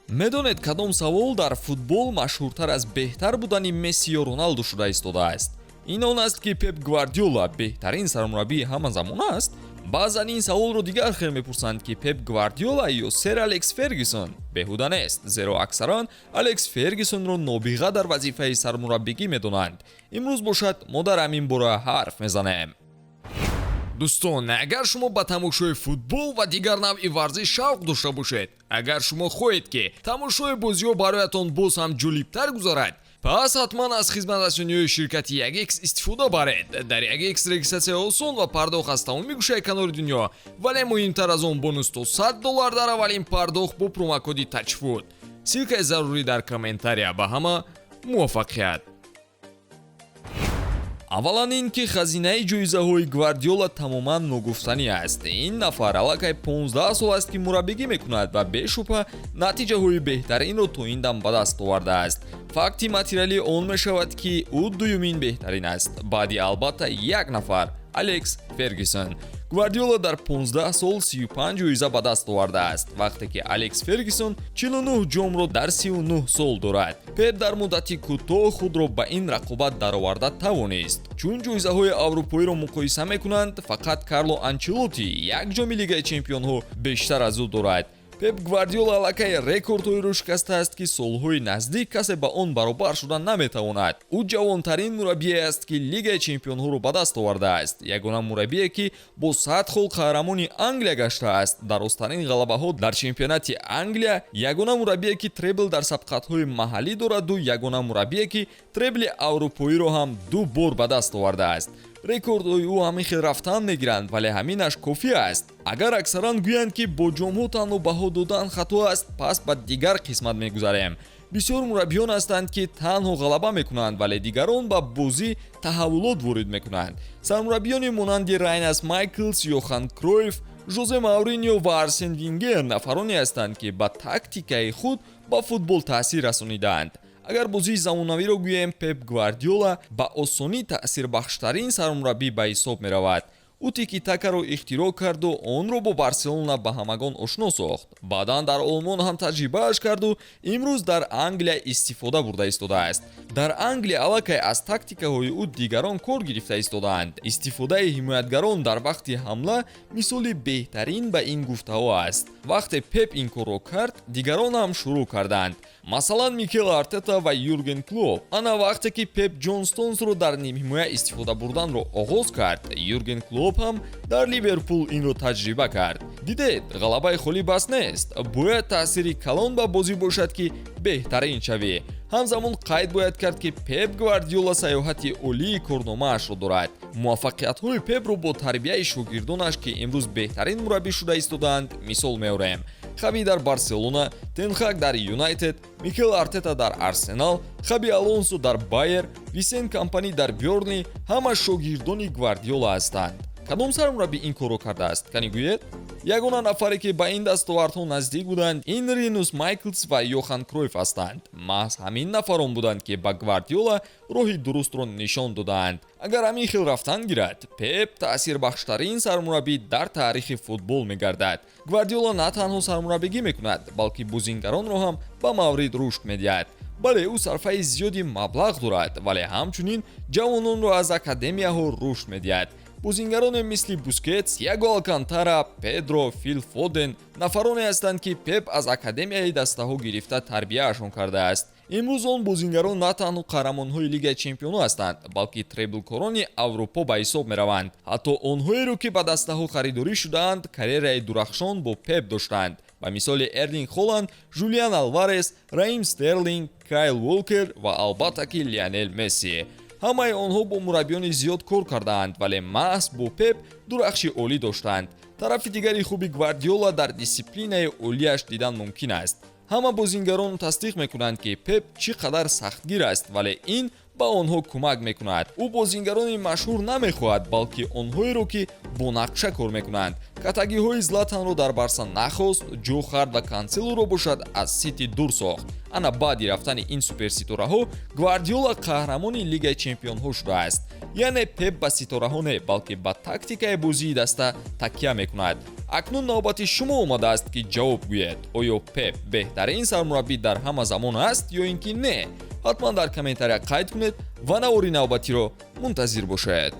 Медонед, кадом савол дар футбол машҳуртар аз беҳтар будани Месси ё Роналду шуда истодааст? Ин он аст, ки Пеп Гвардиола беҳтарин сармураббии ҳама замон аст. Баъзан ин саволро дигар хел мепурсанд, ки Пеп Гвардиола ё сер Алекс Фергюсон. Беҳуда нест, зеро аксаран Алекс Фергюсонро нобиға дар вазифаи сармураббигӣ медонанд. Имрӯз бошад, мо дар ҳамин бора ҳарф мезанем. Дӯстон, агар шумо ба тамошои футбол ва дигар навъи варзиш шавқ дошта бошед, агар шумо хоҳед, ки тамошои бозиҳо бароятон боз ҳам ҷолибтар гузарад, пас ҳатман аз хизматрасониҳои ширкати 1X истифода баред. Дар 1X регистратсия осон ва пардохт аз тамоми гӯшаи канори дунё, вале муҳимтар аз он, бонус то 100 доллар дар аввалин пардохт бо промокоди TAJFOOT. Ссылкаи зарурӣ дар комментария. Ба ҳама муваффақият! Аввалан, ин ки хазинаи ҷоизаҳои Гвардиола тамоман ногуфтанӣ аст. Ин нафар аллакай 15 сол аст, ки мураббигӣ мекунад ва бешубҳа натиҷаҳои беҳтаринро то ин дам ба даст овардааст. Факти материалӣ он мешавад, ки ӯ дуюмин беҳтарин аст, баъди, албатта, як нафар, Алекс Фергюсон. Гвардиола дар 15 сол 35 ҷоиза ба даст овардааст, вақте ки Алекс Фергюсон 49 ҷомро дар 39 сол дорад. Пеп дар муддати кӯтоҳ худро ба ин рақобат дароварда тавонист. Чун ҷоизаҳои аврупоиро муқоиса мекунанд, фақат Карло Анчелотти як ҷоми Лигаи чемпионҳо бештар аз ӯ дорад. Пеп Гвардиола аллакай рекордҳоеро шикастааст, ки солҳои наздик касе ба он баробар шуда наметавонад. Ӯ ҷавонтарин мураббие аст, ки Лигаи чемпионҳоро ба даст овардааст, ягона мураббие, ки бо 100 хол қаҳрамони Англия гаштааст, дарозтарин ғалабаҳо дар чемпионати Англия, ягона мураббие, ки требл дар сабқатҳои маҳаллӣ дораду ягона мураббие, ки требли аврупоиро ҳам ду бор ба даст овардааст. Рекордҳои ӯ ҳамин хел рафтан мегиранд, вале ҳаминаш кофӣ аст. Агар аксаран гӯянд, ки бо ҷомҳо танҳо баҳо додан хато аст, пас ба дигар қисмат мегузарем. Бисёр мураббиён ҳастанд, ки танҳо ғалаба мекунанд, вале дигарон ба бозӣ таҳаввулот ворид мекунанд. Сармураббиёни монанди Райнас Майклс, Йохан Кройф, Жозе Мауриньо ва Арсен Венгер нафароне ҳастанд, ки ба тактикаи худ ба футбол таъсир расонидаанд. Агар бозии замонавиро гӯем, Пеп Гвардиола ба осонӣ таъсирбахштарин сармураббӣ ба ҳисоб меравад. Ӯ тики-такаро ихтироъ карду онро бо Барселона ба ҳамагон ошно сохт. Баъдан дар Олмон ҳам таҷрибааш карду имрӯз дар Англия истифода бурда истодааст. Дар Англия аллакай аз тактикаҳои ӯ дигарон кор гирифта истодаанд. Истифодаи ҳимоятгарон дар вақти ҳамла мисоли беҳтарин ба ин гуфтаҳо аст. Вақте Пеп ин корро кард, дигарон ҳам шурӯъ карданд, масалан, Микел Артета ва Юрген Клоп. Ана вақте ки Пеп Ҷон Стонсро дар нимҳимоя истифода бурданро оғоз кард, Юрген Клоп ҳам дар Ливерпул инро таҷриба кард. Дидед, ғалабаи холӣ бас нест, бояд таъсири калон ба бозӣ бошад, ки беҳтарин шавӣ. Ҳамзамон қайд бояд кард, ки Пеп Гвардиола саёҳати олии корномаашро дорад. Муваффақиятҳои Пепро бо тарбияи шогирдонаш, ки имрӯз беҳтарин мураббӣ шуда истодаанд, мисол меорем: Хави дар Барселона, Тенхак дар Юнайтед, Микел Артета дар Арсенал, Хаби Алонсо дар Байер, Висент Компани дар Бёрнли ҳама шогирдони Гвардиола ҳастанд. Кадом сармураббӣ ин корро кардааст, кани гӯед? Ягона нафаре, ки ба ин дастовардҳо наздик буданд, ин Ринус Майклс ва Йохан Кройф ҳастанд. Маҳз ҳамин нафарон буданд, ки ба Гвардиола роҳи дурустро нишон додаанд. Агар ҳамин хел рафтан гирад, Пеп таъсирбахштарин сармураббӣ дар таърихи футбол мегардад. Гвардиола на танҳо сармураббигӣ мекунад, балки бозингаронро ҳам ба маврид рушд медиҳад. Бале, ӯ сарфаи зиёди маблағ дорад, вале ҳамчунин ҷавононро аз академияҳо рушд медиҳад. Бозингароне мисли Бускетс, Тиаго Алкантара, Педро, Фил Фоден нафароне ҳастанд, ки Пеп аз академияи дастаҳо гирифта тарбияашон кардааст. Имрӯз он бозингарон на танҳо қаҳрамонҳои Лигаи чемпионҳо ҳастанд, балки треблкорони Аврупо ба ҳисоб мераванд. Ҳатто онҳоеро, ки ба дастаҳо харидорӣ шудаанд, карьераи дурахшон бо Пеп доштанд, ба мисоли Эрлинг Холанд, Жулиан Алварес, Раҳим Стерлинг, Кайл Волкер ва, албатта ки, Лионел Месси. Ҳамаи онҳо бо мураббиёни зиёд кор кардаанд, вале маҳз бо Пеп дурахши олӣ доштанд. Тарафи дигари хуби Гвардиола дар дисциплинаи олияш дидан мумкин аст. Ҳама бозингарон тасдиқ мекунанд, ки Пеп чӣ қадар сахтгир аст, вале ин ба онҳо кӯмак мекунад. Ӯ бозингарони машҳур намехоҳад, балки онҳоеро, ки бо нақша кор мекунанд. Катагиҳои Златанро дар Барса нахост, ҷо хӯрд ва Канселоро бошад, аз Сити дур сохт. Ана баъди рафтани ин суперситораҳо Гвардиола қаҳрамони Лигаи чемпионҳо шудааст. Яъне Пеп ба ситораҳо не, балки ба тактикаи бозии даста такя мекунад. Акнун навбати шумо омадааст, ки ҷавоб гӯед: оё Пеп беҳтарин сармураббӣ дар ҳама замон аст ё ин ки не? Ҳатман дар комментария қайд кунед ва навори навбатиро мунтазир бошед.